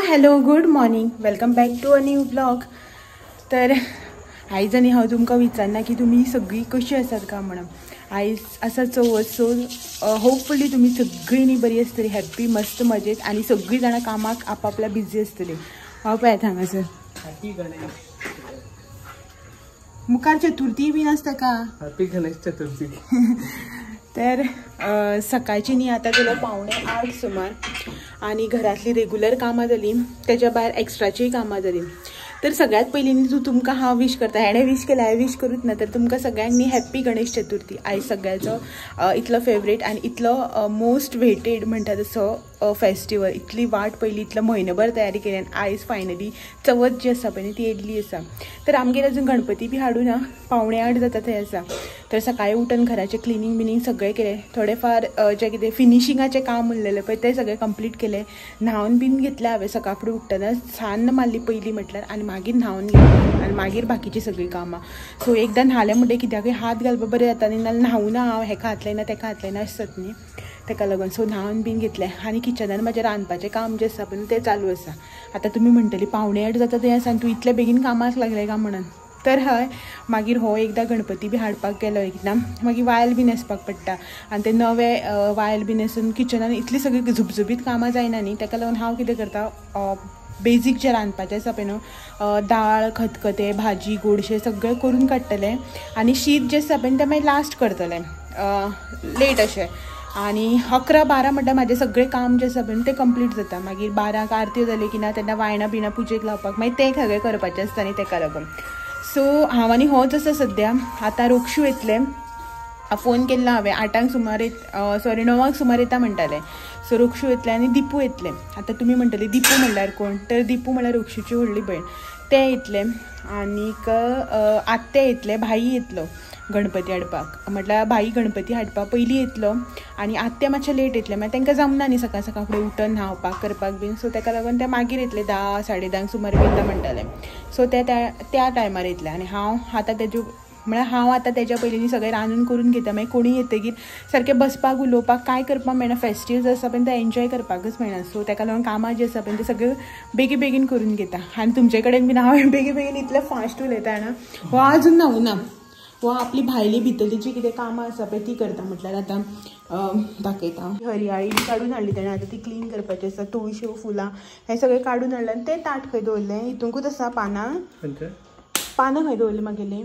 Hello good morning, welcome back to a new vlog. तर आयज आनी हांव तुमकां विचारना की तुमी सगळीं कशीं आसात काय म्हणून. आयज आसा चवथ, सो होपफुली तुमी सगळीं न्ही बरी आसतली, हॅप्पी, मस्त मजेत आनी सगळीं जाणां कामाक आपापल्या बिजी आसतली. हांव पळयात हांगासर हॅपी गणेश, मुखार चतुर्थी बीन आसता का, हॅपी गणेश चतुर्थी. तर सकाळची न्ही आतां जालो 7:45 सुमार आनी घरांतली रेगुलर कामां जालीं, तेज्या भायर एक्स्ट्राचीय कामां जालीं. तर सगळ्यात पयलीं न्ही तूं तुमकां हांव विश करता, हेणें विश केलें हांवें विश करूच ना, तर तुमकां सगळ्यांक न्ही हॅप्पी गणेश चतुर्थी. आयज सगळ्याचो इतलो फेवरेट आनी इतलो मोस्ट वेटेड म्हणटा तसो फेस्टिवल, इतली वाट पयली, इतलो म्हयनोभर तयारी केली आनी आयज फायनली चवथ जी आसा पळय न्ही ती येयल्ली आसा. तर आमगेर अजून गणपती बी हाडूं ना, 7:45 जाता थंय आसा. तर सकाळीं उठून घराचें क्लिनींग बिनींग सगळें केलें, थोडें फार जें कितें फिनिशिंगाचें काम उरलेलें पळय तें सगळें कंप्लीट केलें. न्हांवन बीन घेतलें हांवें, सकाळ फुडें उठ्ठना सान्न मारली पयलीं म्हटल्यार आनी मागीर न्हांवन घेतलें आनी मागीर बाकीचीं सगळीं कामां. सो एकदां न्हालें म्हणटकीर कित्याकूय हात घालपा बरें जाता न्ही, नाल्यार न्हावूं ना हांव, हेका हात लायना तेका हात लायना अशें जाता न्ही, तेका लागून. सो न्हांवन बीन घेतलें आनी किचनान म्हाजें रांदपाचें काम जें आसा पळय तें चालू आसा. आतां तुमी म्हणटली 7:45 जाता तें आसा आनी तूं इतलें बेगीन कामाक लागलें काय म्हणून. तर हय, मागीर हो एकदां गणपती बी हाडपाक गेलो एकदां, मागीर वायल बी न्हेसपाक पडटा आनी ते नवे वायल बी न्हेसून किचनान इतली सगळी झुपझुपीत कामां जायना न्ही, तेका लागून हांव कितें करता, बेजीक जें रांदपाचें आसा पळय न्हू, दाळ, खतखतें, भाजी, गोडशें सगळें करून काडटलें आनी शीत जें आसा पळय तें मागीर लास्ट करतलें, लेट अशें. आनी 11-12 म्हणल्यार म्हाजें सगळें काम जें आसा पळय तें कंप्लीट जाता. मागीर 12 आरत्यो जाल्यो की ना तेन्ना वायणां बिणां पुजेक लावपाक मागीर तें सगळें करपाचें आसता न्ही, तेका लागून. सो हांव आनी होच आसा सद्या. आतां रोक्षू येतलें, फोन केल्लो हांवें 8 सुमार सॉरी 9 सुमार येता म्हणटालें. सो रोक्षू येतलें आनी दिपू येतलें. आतां तुमी म्हणटली दिपू म्हणल्यार कोण, तर दिपू म्हणल्यार रोक्षूची व्हडली भयण, तें येतलें. आनीक आत्या येतलें, भाई येतलो गणपती हाडपाक, म्हटल्यार भाई गणपती हाडपाक पयलीं येतलो आनी आत्या मातशें लेट येतलें, मागीर तांकां जमना न्ही सकाळ सकाळ फुडें उठून न्हांवपाक करपाक बीन, सो ताका लागून ते मागीर येतले 10, 10:30 सुमार बी येता म्हणटाले. सो ते त्या टायमार येतले आनी हांव आतां तेज्यो म्हळ्यार हांव आतां तेज्या पयलीं सगळें रांदून करून घेता, मागीर कोणीय येतकीर सारकें बसपाक उलोवपाक कांय करपाक मेळना, फेस्टिवल्स आसा पळय तें एन्जॉय करपाकच मेळना. सो ताका लागून कामां जीं आसा पळय तें सगळें बेगी बेगीन करून घेता. आनी तुमचे कडेन बीन हांव बेगी बेगीन इतलें फास्ट उलयता जाणा, हो आजून न्हावूं ना, हो आपली भायली भितरली जी कितें कामां आसा पळय ती करता. म्हटल्यार आतां दाखयता, हरयाळी बी काडून हाडली तेणें, आतां ती क्लीन करपाची आसा, तुळश्यो फुलां हें सगळें काडून हाडलें आनी तें ताट खंय दवरलें, हितूंकूच आसा पानां, पानां खंय दवरलीं मागेलीं.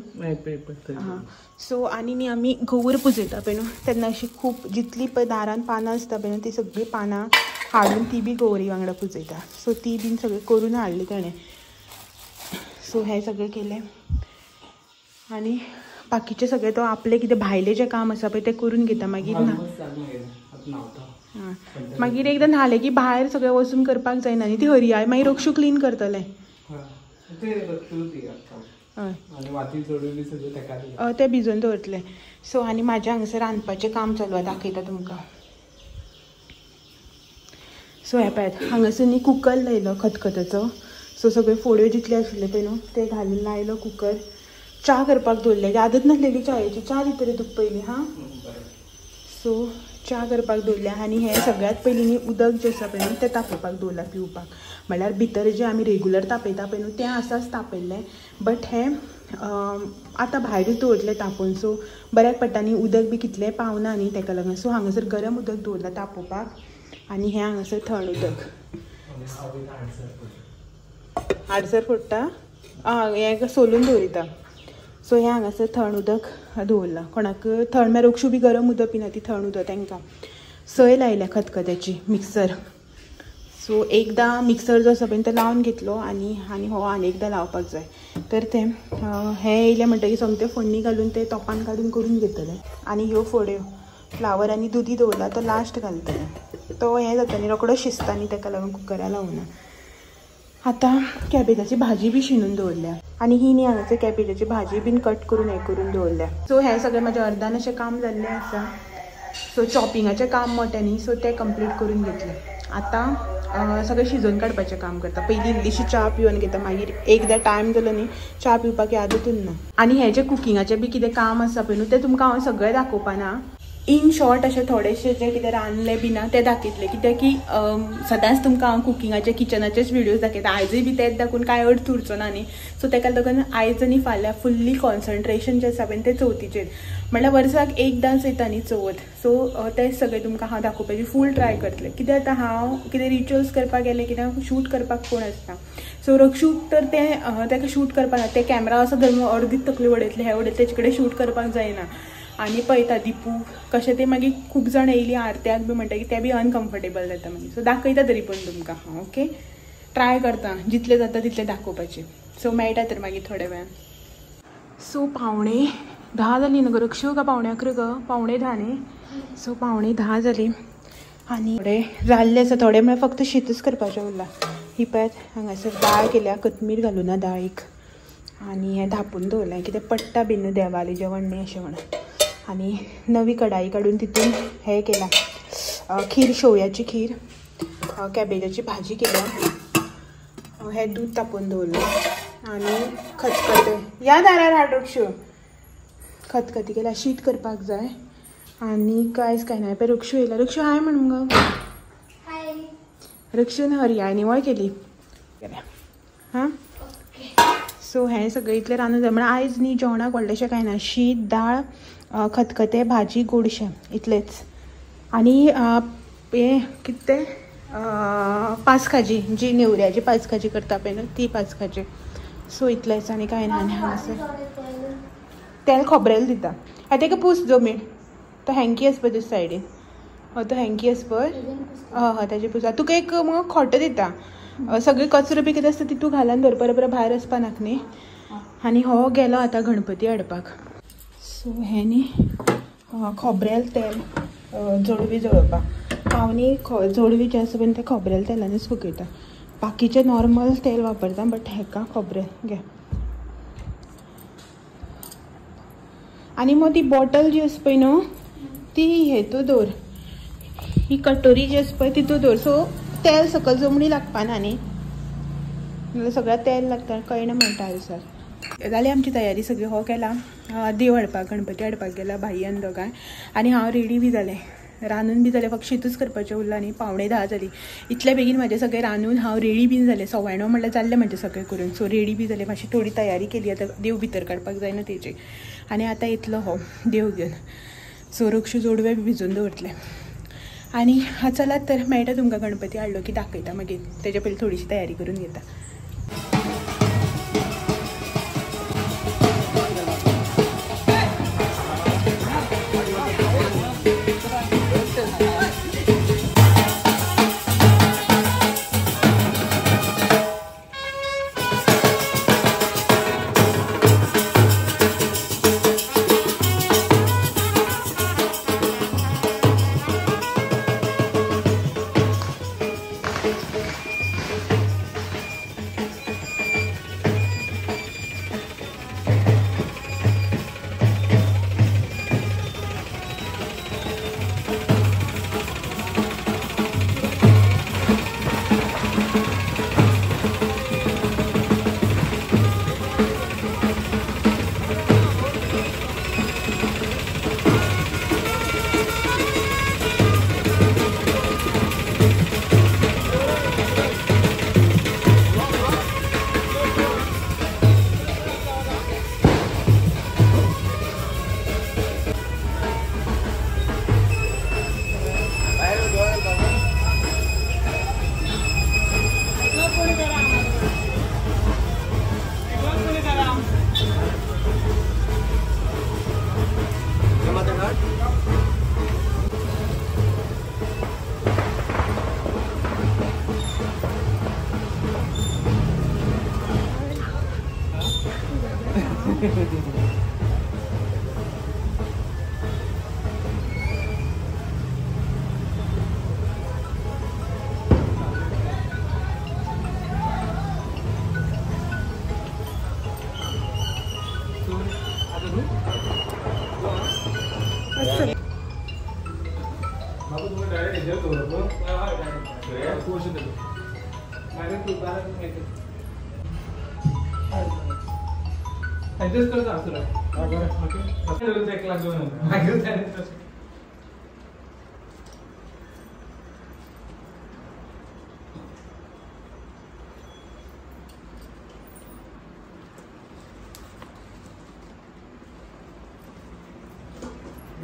हां, सो आनी न्ही आमी गौर पुजयता पळय न्हू, तेन्ना अशी खूब जितली पळय दारान पानां आसता पळय न्हू ती सगळीं पानां हाडून ती बी गौरी वांगडा पुजयता. सो ती बीन सगळें करून हाडली तेणें. सो हें सगळें केलें आनी बाकीचें सगळें तो आपलें कितें भायलें जें काम आसा पळय तें करून घेता. मागीर हां, मागीर एकदां न्हालें की भायर सगळें वचून करपाक जायना न्ही, ती हरयाळ मागीर रोक्षू क्लीन करतलें. हय, तें भिजोवन दवरतलें. सो आनी म्हाज्या हांगासर रांदपाचें काम चालू आसा, दाखयता तुमकां. सो हें पळयात हांगासर न्ही कुकर लायलो खतखत्याचो, सो सगळ्यो फोड्यो जितल्यो आशिल्ल्यो पळय न्हू ते घालून लायलो कुकर. च्या करपाक दवरलें, आदत नासलेली च्यायेची, च्या दितली तुका पयलीं हां. सो च्या करपाक दवरल्या आनी हें सगळ्यांत पयलीं न्ही उदक जें आसा पळय न्हू तें तापोवपाक दवरलां पिवपाक. म्हळ्यार भितर जें आमी रेगुलर तापयता पळय न्हू तें आसाच तापयल्लें, बट हें आतां भायरूच दवरतलें तापोवन. सो बऱ्याक पडटा न्ही, उदक बी कितलें पावना न्ही तेका लागून. सो हांगासर गरम उदक दवरलां तापोवपाक आनी हें हांगासर थंड उदक. हाडसर फोडटा, आं हें सोलून दवरिता. सो हें हांगासर थंड उदक दवरलां, कोणाक थंड म्हळ्यार रोक्षू बी गरम उदक पिना ती थंड उदक तांकां. सय लायल्या खतखत्याची मिक्सर. सो एकदां मिक्सर जो आसा पळय तो लावन घेतलो आनी आनी हो आनी एकदां लावपाक जाय. तर तें हें येयलें म्हणटकीर सोमतें फोडणी घालून तें तोपान काडून करून घेतलें. आनी ह्यो फोड्यो फ्लावर आनी दुदी दवरला तो लास्ट घालतलें, तो हें जाता न्ही रोकडो शिजता न्ही, तेका लागून कुकरा लावना. आतां कॅबेजाची भाजी बी शिनून दवरल्या आनी ही न्ही हांगासर कॅबेजाची भाजी बीन कट करून हें करून दवरल्या. सो हें सगळें म्हाजें अर्दान अशें काम जाल्लें आसा. सो चॉपिंगाचें काम मोठें न्ही, सो तें कंप्लीट करून घेतलें. आतां सगळें शिजोवन काडपाचें काम करता. पयलीं इल्लीशी च्या पिवन घेता, मागीर एकदां टायम जालो न्ही च्या पिवपाक यादूच उरना. आनी हें जें कुकिंगाचें बी कितें काम आसा पळय न्हू तें तुमकां हांव सगळें दाखोवपाना. इन शॉर्ट अशें थोडेशे जे कितें रांदलें बी ना तें दाखयतलें, कित्याक की सदांच तुमकां हांव कुकिंगाचे किचनाचेच व्हिडियोज दाखयता, आयजूय बी तेच दाखोवन कांय अर्थ उरचो ना न्ही. सो ताका लागून आयज आनी फाल्यां फुल्ली कॉन्सन्ट्रेशन जें आसा पळय तें चवथीचेर, म्हणल्यार वर्साक एकदांच येता न्ही चवथ. सो तें सगळें तुमकां हांव दाखोवपाची फूल ट्राय करतलें. कित्याक आतां हांव कितें रिच्युअल्स करपाक गेलें कित्याक शूट करपाक कोण आसना. सो रक्षूक तर तें ताका शूट करपाक ना, तें कॅमेरा असो धरून अर्दीच तकली उडयतलें हें उडयतलें, तेजे कडेन शूट करपाक जायना. आनी पळयता दिपू कशें तें मागीर खूब जाण येयलीं आरत्याक बी म्हणटा की तें बी अनकम्फर्टेबल जाता मागीर. सो दाखयता तरी पूण तुमकां हांव, ओके ट्राय करता जितलें जाता तितलें दाखोवपाचें. सो मेळटा तर मागीर थोड्या वेळान. सो 9:45 जाली न्हू गो रक्षू, का 10:45 गो? 9:45 न्ही. सो 9:45 जाली आनी थोडे जाल्ले आसा, थोडे म्हळ्यार फक्त शीतच करपाचें उरलां. ही पळयात हांगासर दाळ केल्या, कोथमीर घालूं ना दाळीक, आनी हें धांपून दवरलें कितें पडटा बी न्हू देवालें जेवण न्ही अशें म्हणून. आनी नवी कढाई काडून तितून हें केलां खीर, शेवयाची खीर, कॅबेजाची भाजी केल्या, हें दूद तापोवन दवरलें आनी खतखतें ह्या दारार हाड रक्षू, खतखतें केल्या, शीत करपाक जाय आनी कांयच कांय ना. पळय रक्षू येयला, रक्षू हाय म्हण मुगो. रक्षून हरयाळ निवळ केली हां. सो हें सगळें इतलें रांदून जाय म्हळ्यार आयज न्ही जेवणाक व्हडलेशें कांय ना, शीत, दाळ, खतखतें, भाजी, गोडशें इतलेंच. आनी हें कितें तें पासखाजी, जी नेवऱ्याची पासखाजी करता पळय न्हू ती पासखाजी. सो इतलेंच आनी कांय ना. आनी हांगासर तेल खोबरेल दिता, आनी ताका पूस जमीन, तो हँकी आसा पळय तुज्या सायडीन, हय तो हँकी आसा पळय, हय हय ताजे पूस. तुका एक मुगो खोटो दिता, सगळे कचरो बी कितें आसता तितू घालून दवर, परत परत भायर वचपा नाका न्ही. आनी हो गेलो आतां गणपती हाडपाक. सो हें न्ही खोबरेल तेल जोडवी जळोवपाक, हांव न्ही जोडवी जें आसा पळय तें खोबरेल तेलानूच फुकयता, बाकीचें नॉर्मल तेल वापरता बट हेका खोबरेल घे. आनी मग ती बॉटल जी आसा पळय न्हू ती हेतू दवर, ही कटोरी जी आसा पळय तितू दवर, सो तेल सकयल जमणी लागपा ना न्ही, नाल्यार सगळ्या तेल लागता कळना म्हणटा आयसार. जाली आमची तयारी सगळी, हो केला देव हाडपाक, गणपती हाडपाक गेला भाई आनी दोगांय, आनी हांव रेडी बी जालें, रांदून बी जालें, फक्त शीतूच करपाचें उरलां न्ही. 9:45 जाली, इतले बेगीन म्हाजें सगळें रांदून हांव रेडी बीन जालें, 9:15 म्हळ्यार जाल्लें म्हाजें सगळें करून. सो रेडी बी जालें, मातशी थोडी तयारी केली, आतां देव भितर काडपाक जाय ना तेजी. आनी आतां येतलो हो देव घेवन. सो रक्षू जोडवे बी भिजून दवरतलें. आनी चलात तर मेळटा तुमकां गणपती हाडलो की दाखयता, मागीर तेजे पयलीं थोडीशी तयारी करून घेता.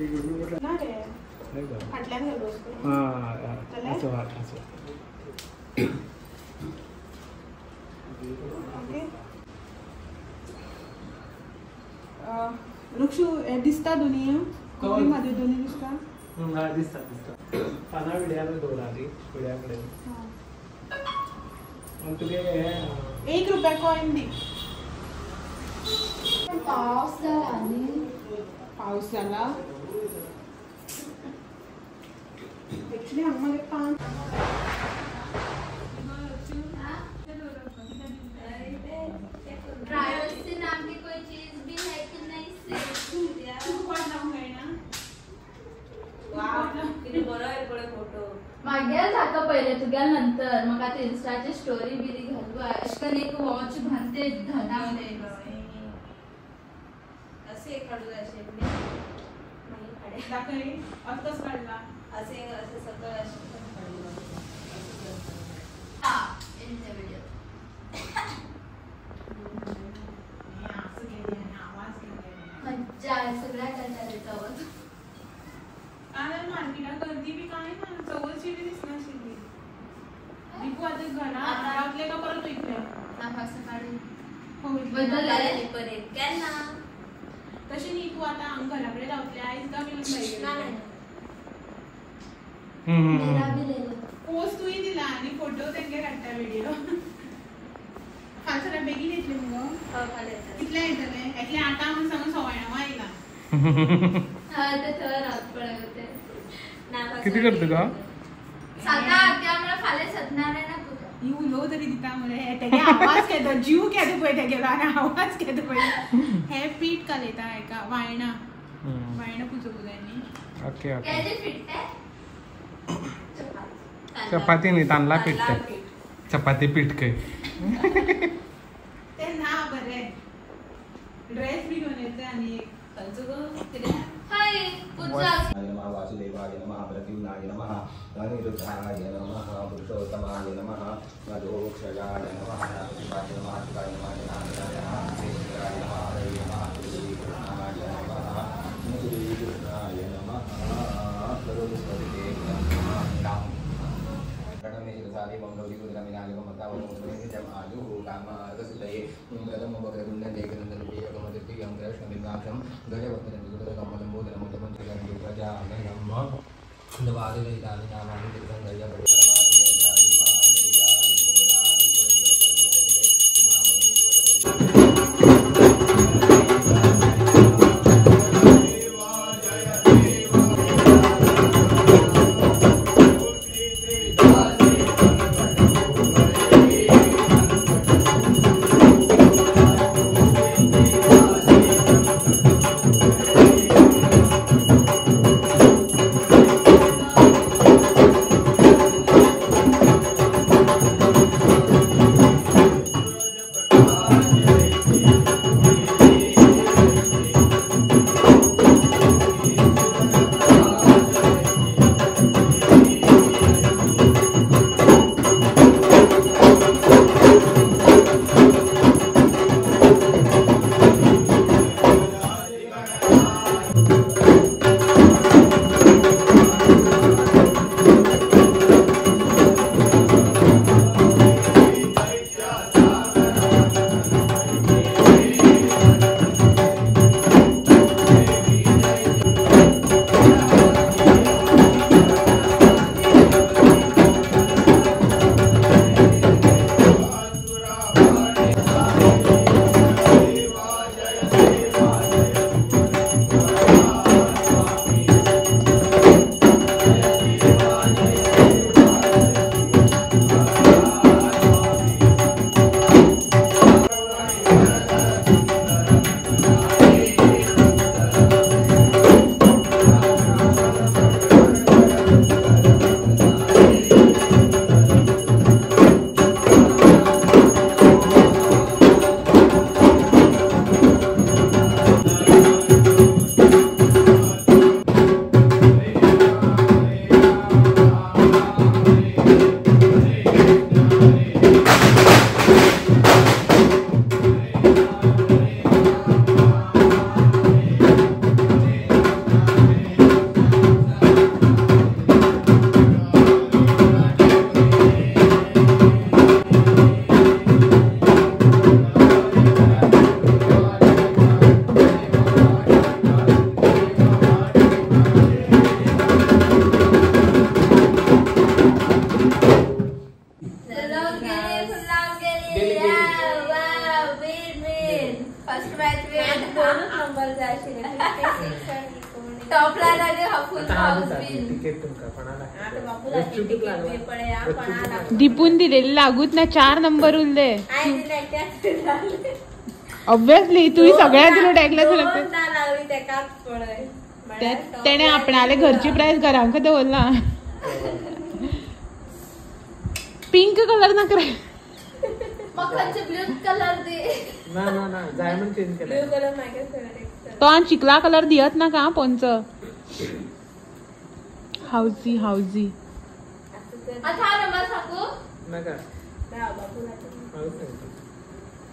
ना रे फाटल्यान घालू. ओके रुक्षू दिसता दोन्ही कोणी मध्ये दोन्ही दिसता. दिसता दिसता पाना विड्याला दोन आधी विड्याकडे तुगे 1 रुपया कॉइन दी. पाऊस झाला न्ही, पाऊस झाला एक्चुअली हांगा मगे पान प्राइवेसी नाम की कोई चीज भी है कि नहीं. मागे जाता पहिले तुग्या नंतर मग आता इन्स्टाची स्टोरी बिरी घालू अशकन एक वॉच बांधते धना असे काढू असे काढला असे असे सगळं असे काढू. मज्जा सगळ्या करतात. मार्केटात गर्दी बी काय ना चवळची बी दिसनाशिल्ली. दीपू आता घरा रावतले का परत वयतले सकाळी बदल परत केन्ना तशें न्ही. तूं आतां हांगा घरा कडेन रावतले आयज गाव ना पोस्ट तुवें दिला आनी फोटो तेंगे काडटा व्हिडियो. फाल्यां सकाळी बेगीन येतले मुगो. कितले येतले? एकले 8 म्हूण सांगून 9:15 आयला. किती करतो का ही उलोव तरी दिता मरे. तेगे आवाज केदो जीव केदो पळय तेगेलो आनी आवाज केदो पळय. हे पीठ कालयता हेका वायणां वायणां पुजोवंक जाय न्ही. ओके ओके चपाती न्ही तांदळा पीठ चपाती पीठ खंय ते ना बरें ड्रेस बी घेवन येता आनी एक खंयचो गो कितें नमः वासुदेवाय नमः प्रद्युम्नाय नमः अनिरुद्धाय नमः पुरुषोत्तमाय नमः मधोक्षजाय नमः शिवाय नमः शिवाय नमः जनार्दनाय नमः श्रीकृष्णाय नमः हरे नमः श्रीकृष्णाय नमः श्रीकृष्णाय नमः सर्वस्वते नमः प्रणमे शिरसादेवं गौरीरुद्रमिनालिकमतावमुद्रमिजमायुः कामार्गसिद्धये प्रथमं वक्रतुण्डं एकदन्तं द्वितीयकं तृतीयं कृष्णबिम्बाक्षं गजवक्त्रं चतुर्थकं लम्बोदरमुदमं गजाननं द्वारिरहितानि नामानि तीर्थङ्कर्य दीपून दिलेली लागूच ना 4 नंबर उरले. ऑब्वियसली तू सगळ्या दिलो टॅकला तेणे आपणाले घरची प्राइस घरांक दवरला. पिंक कलर ना कर तो आनी चिकला कलर दियत ना का पोंच हावजी हावजी.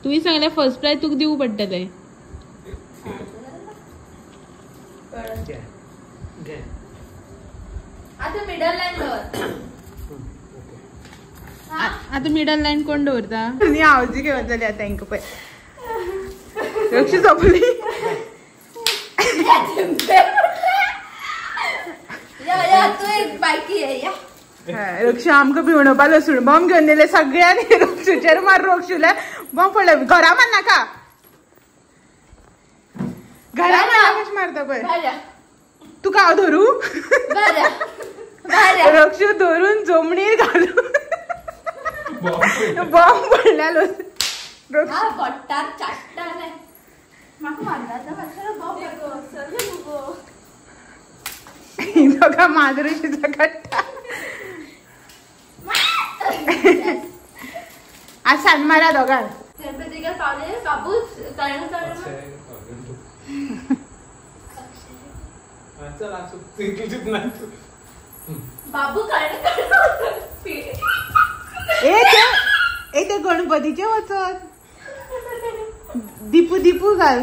तुवें सांगलें फर्स्ट प्रायज तुका दिवं पडटलें. आतां मिडल लायन कोण दवरता? आनी हावजी घेवन जाली आतां तांकां पळय रक्षी सोंपली. रक्षू आमकां भिवणोवपा लसूण बॉम्ब घेवन येयले सगळ्यांनी. रक्षूचेर मार रक्षूले बॉम्ब पडले. घरा मार नाका, घरा मार कशें मारता पळय तुका हांव धरू. रक्षू धरून जमणीर घालून बॉम्ब पडल्या. दोगा माजरूशी झगडटा. आज सांजमारा दोगांक. बाबू ए ते गणपतीचे वचत. दीपू दीपू घाल.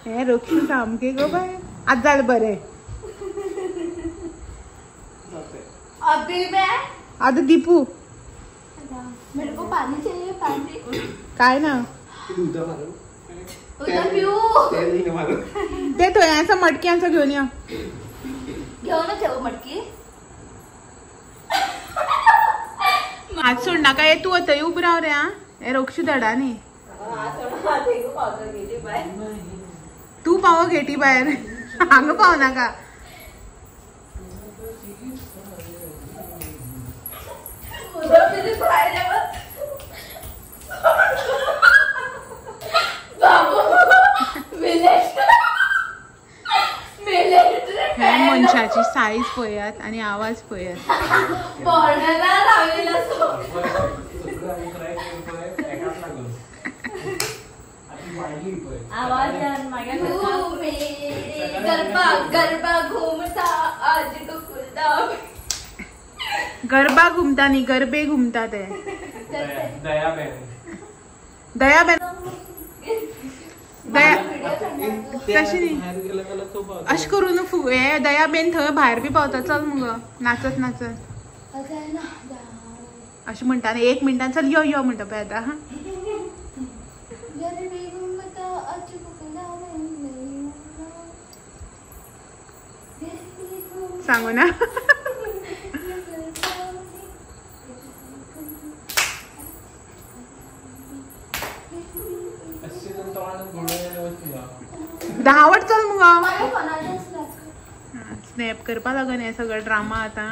हे रक्षू सामके गो बाय. आज जालें बरें. आतां दीपू मेरे को पानी चाहिए पानी. काय ना ते थंय आसा मटकी आसा घेवन या. घेवन ठेव मटकी. हात सोड नाका. हे तूं थंय उबो राव रे. हे रक्षू धडा न्ही तूं पावो गेटी भायर. हांगा पाव नाका. मनशाची साईज पळयात आणि आवाज पळयात. गरबा घुमता आज गरबा घुमता न्ही गरबे घुमता ते. दयाबेन दया तशें न्ही अशें करून हे दयाबेन थंय भायर बी पावता. चल मुगो नाचत नाचत अशें म्हणटा न्ही. 1 मिनटान चल यो यो म्हणटा पळय आतां. सांगू ना. धांवट चल मुगो. स्नॅप करपा लागून हे सगळं ड्रामा आतां.